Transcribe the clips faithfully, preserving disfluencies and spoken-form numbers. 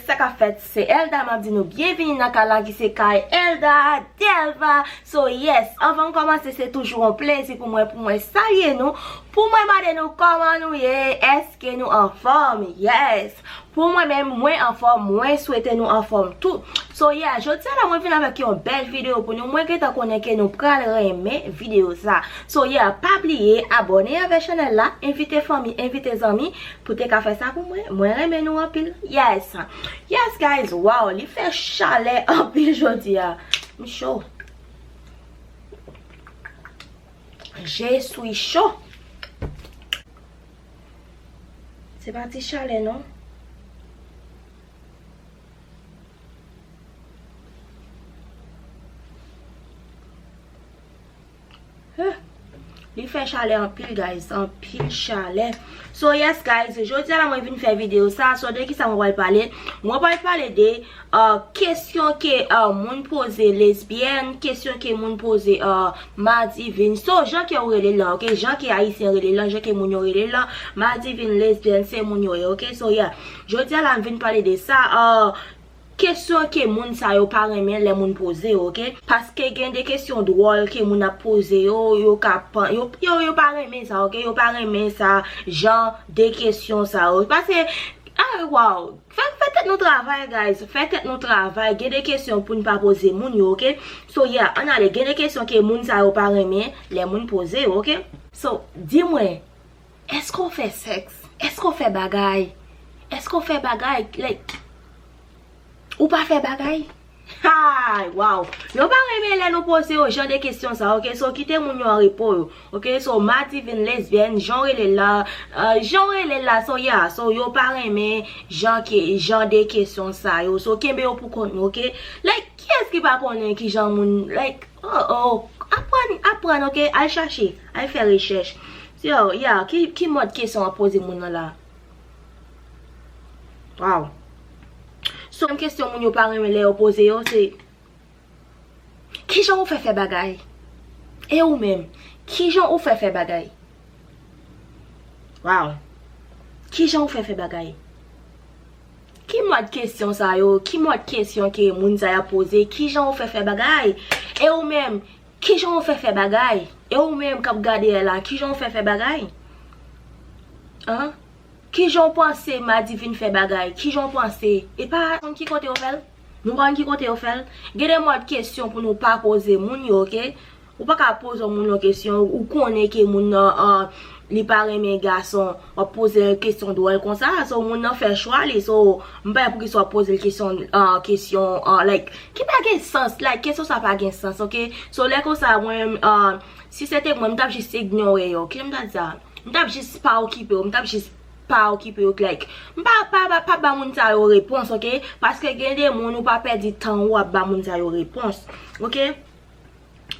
Sa k ap fèt, se Elda, m ap di nou byenvini nan kay la ki se kay Elda Delva. So yes, anvan m kòmanse, se toujou yon plezi pou mwen, pou mwen salye nou, pou mwen mande nou kòman nou ye, èske nou anfòm? Yes. Pou mwen menm, mwen anfòm, mwen swete nou anfòm tou. So yeah, jodi a la mwen vin avèk yon bèl videyo pou nou. Mwen gentan konnen ke nou pral renmen videyo sa. So yeah, pa bliye abòne avèk chanèl la, envite fanmi, envite zanmi pou te ka fè sa pou mwen. Mwen renmen nou anpil. Yes. Yes guys, wow, li fè chalè anpil jodi a. M cho. Je suis chaud. Se pa ti chalè non. Huh. Li fè chalè anpil, guys, anpil chalè. So yes guys, jodi a la mwen vin fè videyo sa. So de kisa mwen pral pale? Mwen pral pale de uh, kesyon ke uh, moun poze lesbyèn, kesyon ke moun poze uh, madivin. So jan ke ou rele l lan, ok? Jan ke ayisyen rele l lan, jan ke moun yo rele l lan, madivin, lesbyèn, se moun yo ye, ok? So yeah, jodi a la m vin pale de sa. Uh, kesyon ke moun sa yo pa renmen lè moun poze yo, ok? Paske gen de kesyon dwòl ke moun ap poze yo, yo ka pan, yo, yo, yo pa renmen sa, ok? Yo pa renmen sa, jan de kesyon sa yo. Paske, ah, wow, fè, fè tèt nou travay, guys. Fè tèt nou travay. Gen de kesyon pou n pa poze moun yo, ok? So, yeah, ann ale. Gen de kesyon ke moun sa yo pa renmen lè moun poze yo, ok? So, di mwen, èske w fè sèks? Èske w fè bagay? Èske w fè bagay? Like, ou pa fè bagay? Hay, wow. Yo pa renmen lè nou poze yo jan de kesyon sa, ok? So, kite moun yo an repo yo, ok? So, madivin, lesbyèn, jan w rele l la, uh, jan w rele l la, so, yeah. So, yo pa renmen jan ke, jan de kesyon sa yo. So, kenbe yo pou kont nou, ok? Like, kiyès ki pa konnen ki jan moun, like, oh, oh, aprann, aprann, ok? Al chache, al fè rechèch. So, yeah, ki, ki mòd kesyon w ap poze moun nan la? Wow. So, kesyon moun yo pa renmen lè yo poze yo, se, kijan ou fè fè bagay? E ou menm, kijan ou fè fè bagay? Wow. Kijan ou fè fè bagay? Ki mòd kesyon sa yo? Ki mòd kesyon ke moun sa y ap poze? Kijan ou fè fè bagay? E ou menm, kijan ou fè fè bagay? E ou menm k ap gade a la, kijan ou fè fè bagay? An? Kijan w panse madivin fè bagay? Kijan w panse? E pa konn ki kote yo fè l? Nou konn ki kote yo fè l? Gen de mòd kesyon pou nou pa poze moun yo, ok? Ou pa ka poze yon moun yon kesyon, ou konnen ke moun nan, an, li pa renmen gason, w ap poze l kesyon dwòl konsa, so moun nan fè chwa li, so m pa wè poukisa w ap poze l kesyon, an, kesyon, an, like, ki pa gen sans, like, kesyon sa pa gen sans, ok? So lè konsa, mwen, an, si se te mwen, m t ap jis ignore yo, ok? M t ap di sa. M t ap jis pa okipe yo, m t ap jis pa okipe yo, like, m pa, pa, pa, pa ba moun sa yo repons, ok? Paske gen de moun ou pa pèdi tan ou ap ba moun sa yo repons, ok?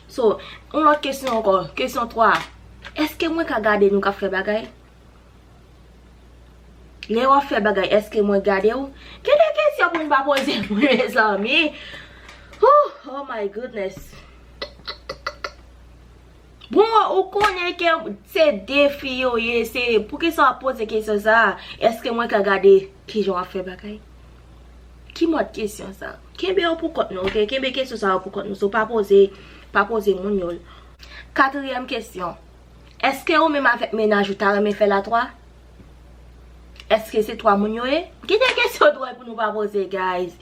So, yon lòt kesyon ankò, kesyon twa. Èske mwen ka gade nou k ap fè bagay? Lè w ap fè bagay, èske mwen gade w? Gen de kesyon pou n pa poze moun, mezanmi. Whew, oh my goodness. Bon, ou konnen ke se de fi yo ye, se poukisa w ap poze kesyon sa a? Èske mwen ka gade kijan w ap fè bagay? Ki mòd kesyon sa? Kenbe yo pou kont nou, ok? Kenbe kesyon sa yo pou kont nou. So, pa poze, pa poze moun yo. Katriyèm kesyon. Èske ou menm avèk mennaj ou ta renmen fè l a twa? Èske se twa moun yo ye? Gen de kesyon dwòl pou nou pa poze, guys.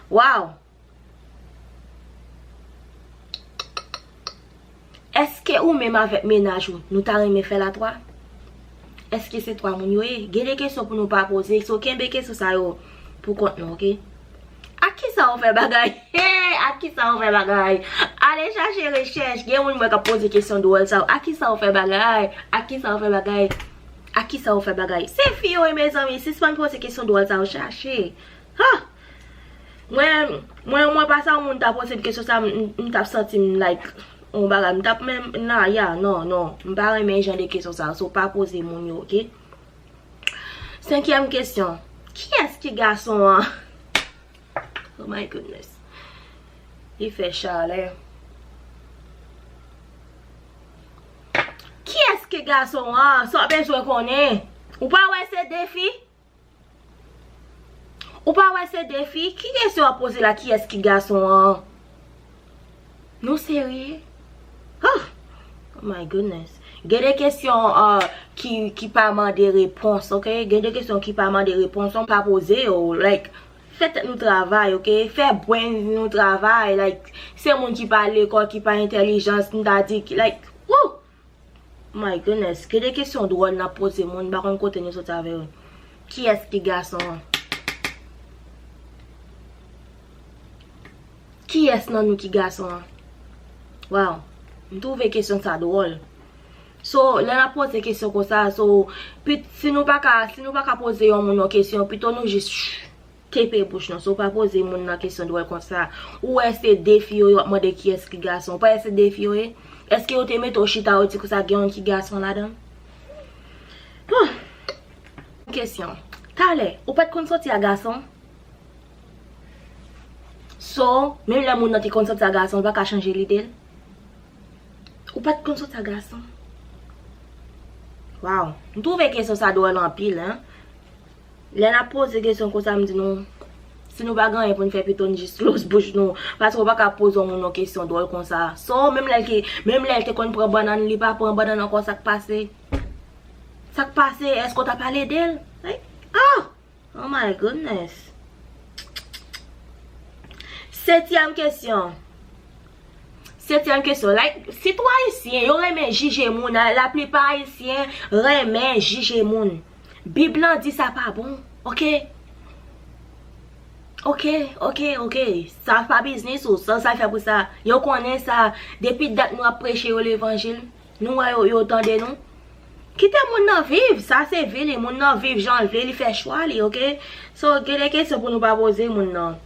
Wow! Èske ou menm avèk mennaj ou, nou ta renmen fè l a twa? Èske se twa moun yo ye? Gen de kesyon pou nou pa poze, so kenbe kesyon sa yo pou kont nou, ok? Ak kisa ou fè bagay? Hey, ak kisa ou fè bagay? Ale chache rechèch, gen moun mwen k ap poze kesyon dwòl sa yo. Ak kisa ou fè bagay? Ak kisa ou fè bagay? Ak kisa ou fè bagay? Se fi yo ye, mezanmi, sispann poze kesyon dwòl sa yo, chache. Ha! Mwen, mwen, mwen pa sa moun ta poze m kesyon sa, m, m, m t ap santi m like, yon bagay, m t ap menm, nan, ya, non, non, m pa renmen jan de kesyon sa, so pa poze moun yo, ok? Senkyèm kesyon, kiyès ki gason an? Oh my goodness. Li fè chalè. Kiyès ki gason an? Sa w bezwen konnen? Ou pa wè se de fi? Ou pa wè se de fi? Ki kesyon w ap poze la? Kiyès ki gason an? Nou serye? Ah! Oh my goodness. Gen de kesyon uh, ki, ki pa mande repons, ok? Gen de kesyon ki pa mande repons, on pa poze yo. Like, fè tèt nou travay, ok? Fè brain nou travay. Like, se moun ki pa lekòl, ki pa entèlijans, m ta di, ki, like, woo! My goodness, gen de kesyon dwòl n ap poze moun, m pa konn kote nou soti avè yo. Kiyès ki gason an? Kiyès nan nou ki gason an? Wow, m twouve kesyon sa dwòl. So, lè n ap poze kesyon konsa, so, pit, si nou pa ka, si nou pa ka poze yon moun yon kesyon, pito nou jis shh, kepe bouch nou. So, pa poze moun nan kesyon dwòl konsa. Ou wè se de fi yo, yo ap mande kiyès ki gason. Ou pa wè se de fi yo ye? Èske yo te mete w chita, yo di konsa gen yon ki gason ladan? Huh. Kesyon. Talè, ou pa t konn soti a gason? So, menm lè moun nan te konn soti a gason, l pa ka chanje lide l? Ou pa t konn soti a gason? Wow. M twouve kesyon sa dwòl anpil, en. Lè n ap poze kesyon konsa, m di nou, si nou pa gen anyen pou n fè, pito n jis close bouch nou. Paske w pa ka poze yon moun yon kesyon dwòl konsa. So, menm lè l te, menm lè l te konn pran bannann, li pa pran bannann ankò, sa k pase? Sa k pase? Èske w t ap al ede l? Like, ah! Oh my goodness. Setyèm kesyon. Setyèm kesyon. Like, sitou Ayisyen, yo renmen jije moun. Laplipa Ayisyen renmen jije moun. Bib lan di sa pa bon. Ok? Ok, ok, ok. Sa pa biznis ou. Sa, sa fè pou sa. Yo konnen sa. Depi dat nou ap preche yo levanjil. Nou wè yo, yo tande nou. Kite moun nan viv, sa se vi li, moun nan viv jan l vle, li fè chwa li, ok? So, gen de kesyon pou nou pa poze moun nan.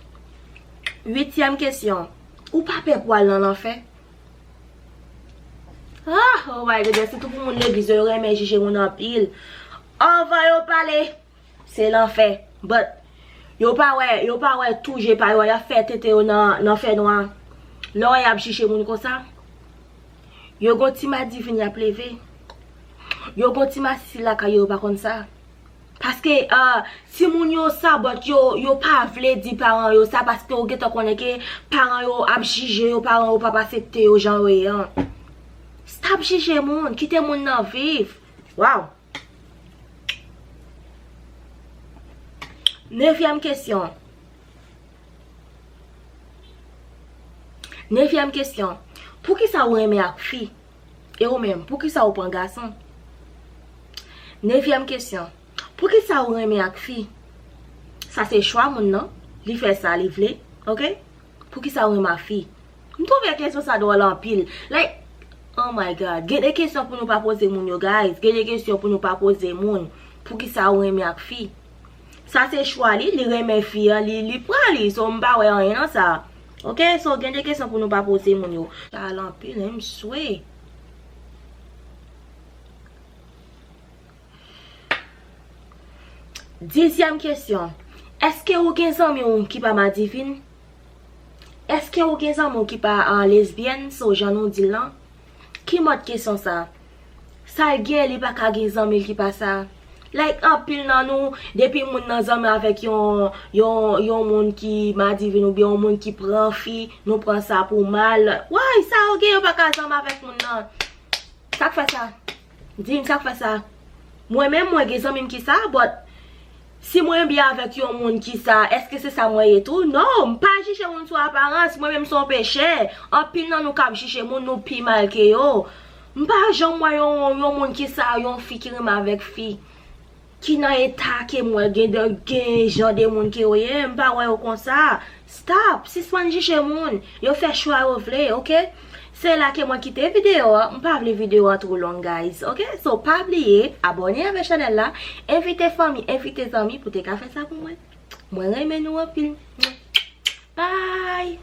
Uityèm kesyon, ou pa pè pou al nan lanfè? Ah, oh my goodness, sitou pou moun legliz yo, yo renmen jije moun anpil. Anvan yo pale, se lanfè. But, yo pa wè, yo pa wè tou je pa yo, y ap fè tete yo nan, nan fènwa. Lè w wè y ap jije moun konsa, yo gon ti madivin y ap leve. Yo gon ti masisi lakay yo, yo pa konn sa. Paske, ah, timoun yo sa, but yo, yo pa vle di paran yo sa, paske yo gentan konnen ke paran yo ap jije yo, paran yo p ap aksepte yo jan yo ye an. Stop jije moun, kite moun nan viv. Wow. Nevyèm kesyon. Nevyèm kesyon. Poukisa ou renmen ak fi? E ou menm, poukisa ou pran gason? Nevyèm kesyon. Poukisa ou renmen ak fi? Sa se chwa moun nan. Li fè sa li vle. Ok? Poukisa ou renmen ak fi? M twouve kesyon sa dwòl anpil. Like, oh my God. Gen de kesyon pou nou pa poze moun yo, guys. Gen de kesyon pou nou pa poze moun. Poukisa ou renmen ak fi? Sa se chwa li, li renmen fi an, li, li pran li. So, m pa wè anyen nan sa. Ok? So, gen de kesyon pou nou pa poze moun yo. Sa al anpil, hein, m swe. Dizyèm kesyon. Èske ou gen zanmi w ki pa madivin? Èske ou gen zanmi w ki pa, ah, lesbyèn, so jan nou di l lan? Ki mòd kesyon sa? Sa l gen, li pa ka gen zanmi l ki pa sa? Like, anpil nan nou, depi moun nan zanmi avèk yon, yon, yon moun ki madivin oubyen yon moun ki pran fi, nou pran sa pou mal. Why? Sa yo gen, yo pa ka zanmi avèk moun nan. Sa k fè sa? Di m sa k fè sa. Mwen menm, mwen gen zanmi m ki sa, but si mwen byen avèk yon moun ki sa, èske se sa mwen ye tou? Non, m pa jije moun sou aparans, mwen menm se yon pechè. Anpil nan nou k ap jije moun, nou pi mal ke yo. M pa janm wè yon, yon moun ki sa, yon fi ki renmen avèk fi. Ki nan eta ke m wè gen de, gen jan de moun ke yo ye, m pa wè yo konsa. Stop! Sispann jije moun. Yo fè chwa yo vle, ok? Se la ke mwen kite videyo a. M pa vle videyo a two long, guys, ok? So, pa bliye, abòne avèk chanèl la. Envite fanmi, envite zanmi pou te ka fè sa pou mwen. Mwen renmen nou anpil. Bye!